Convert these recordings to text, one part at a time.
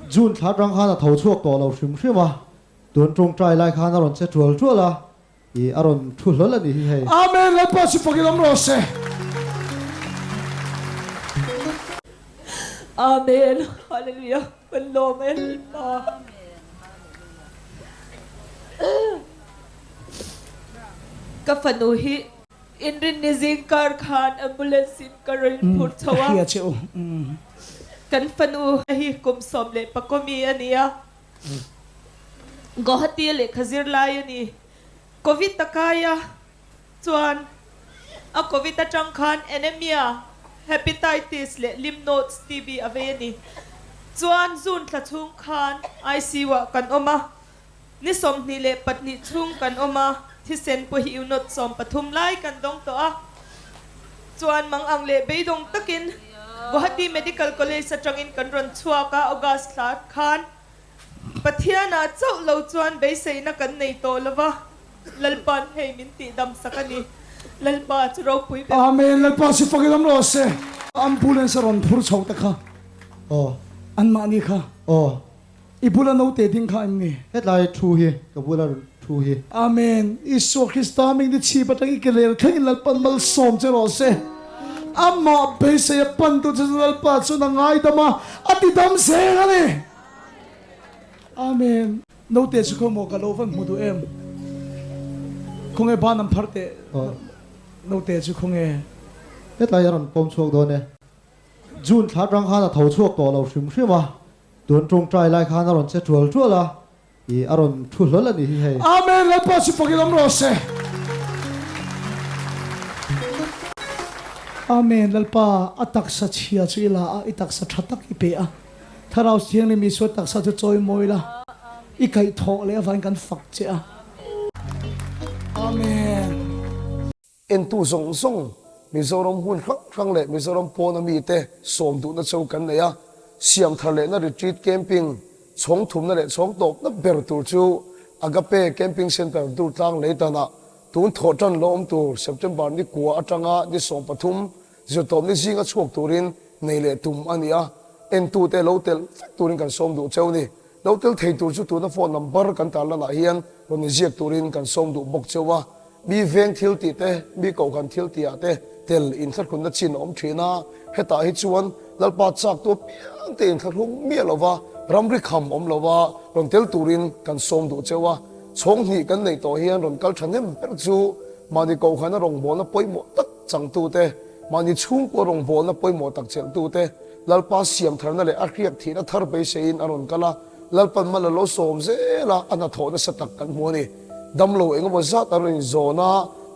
June thla atang khan a tho chhuak tawh lo hrim hrim a, tun tawngtai lai khan a rawn che tual tual a, ih a rawn thu hlawl a nih hi hei. Amen Lalpa chu fakin awm rawh se. Amen Hallelujah kan lawm e Lalpa. Ka fanu hi Inrinni zing kar khan ambulance in ka rawn phur chho a. Kan fanu hi kum 16 mi a ni a, Guwahati a lehkha zir lai a ni. Covid a kai a, chuan a Covid atang khan anemia, hepatitis leh lymph nodes TB a vei a ni. Chuan June thla chhung khan ICU ah kan awm a. Ni 22 chhung kan awm a, thisen pawh hi unit 13 lai kan dawng tawh a. Chuan mang ang leh beidawng takin Guwahati Medical College atangin kan rawn chhuak a, August thla khan Pathianah chauh lo chuan beiseina kan nei tawh lo va, Lalpa'n hei min tihdam sak a ni. Lalpa chu ropui ber. Amen, Lalpa chu fakin awm rawh se. Ambulance a rawn phur chho te kha. Aw. Anmahni kha. Aw. I bula naute ding kha em ni? Hetlai thu hi ka bula thu hi. Amen. Isua Krista hming ni chhip atang i ke rel thlengin Lalpan malsawm che rawh se. Amah beisei a pan tu che chu Lalpa chuan a ngaidam a, a ti dam zel a ni. Amen. Naute chu khaw maw ka lo van hmu duh em? Khawnge ban an phar teh naute chu khawnge? Hetlai a rawn pawm chhuak dawn e. June thla atang khan a tho chhuak tawh lo hrim hrim a. Tun tawngtai lai khan a rawn che tual tual a, ih a rawn thu hlawl a nih hi hei. Amen Lalpa chu fakin awm rawh se. Amen Lalpa a taksa chhia chu i la a i taksa tha tak i pe a Thlarau Thianghlim Isua taksa chu chawi mawi la i kaih thawh leh avangin kan fak che a Amen. Entu zawng zawng Mizoram hmun hrang hrang leh Mizoram pawna mite sawm duhna cho kan nei a, siam thar lehna retreat camping chhawng thumna leh chhawng tawpna ber tur chu Agape Camping Centre Durtlang Leitanah tun thawh tan lo awm tur September ni kua atanga ni 13 zirtawpni zinga chhuak turin nei leh tum a ni a, entute lo telh vek turin kan sawm duh cheu ni. Lo tel thei tur chu tuna phone number kan tarlanah hian rawn inziak turin kan sawm duh bawk cheu a. Mi veng thil tih te, mi kohhran thil tihah te tel inthlahrunna chin a awm thin a, hetah hi chuan Lalpa chak tu apiang te inthlahrung miah lova ramri kham awm lova rawn tel turin kan sawm duh cheu a. Chhawng hnih kan neih tawh hian rawn kal thahnem ber chu mahni kohhrana rawngbawlna pawimawh tak changtute, mahni chhungkua rawngbawlna pawimawh tak chelhtute, Lalpa siam tharna leh a hriak thihna thar beiseiin a rawn kal a, Lalpan mal a lo sawm zel a, a hnathawh nasa tak kan hmu a ni. Damlo eng emaw zat an rawn inzawn a,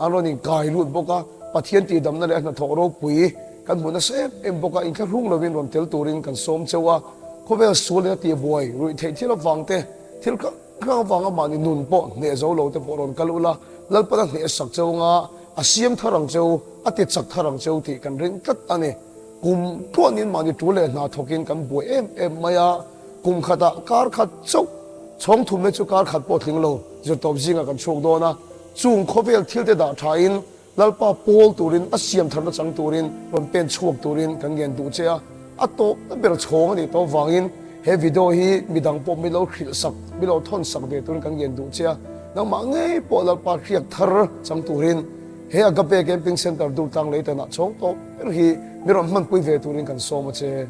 an rawn inkai lut bawk a, Pathian tihdamna leh a hnathawh ropui kan hmu nasa em em bawk a, inthlahrung lovin rawn tel turin kan sawm cheu a, khawvel sual in a tihbuai ruih theih thil avang te, thil hrang hrang avanga mahni nun pawh hneh zo lo te pawh rawn kal ula, Lalpan a hneh sak cheu anga a siam thar ang cheu, a ti chak thar ang cheu tih kan ring tlat a ni. Kum tluanin mahni tul leh hna thawkin kan buai em em mai a, kum khatah kar khat chauh chhawng thumna chu kar khat pawh tling lo zirtawp zingah kan chhuak dawn a, chung khawvel thilte dah thain Lalpa pawl turin a siam tharna chang turin rawn pen chhuak turin kan ngen duh che a, a tawpna ber chhawng a nih tawh avangin he video hi midang pawh min lo hrilh sak, min lo thawn sak ve turin kan ngen duh che a, nangmah ngei pawh Lalpa hriak thar chang turin he Agape Camping Centre Durtlang Leitanah chhawng tawp ber hi mi rawn hmanpui ve turin kan sawm a che.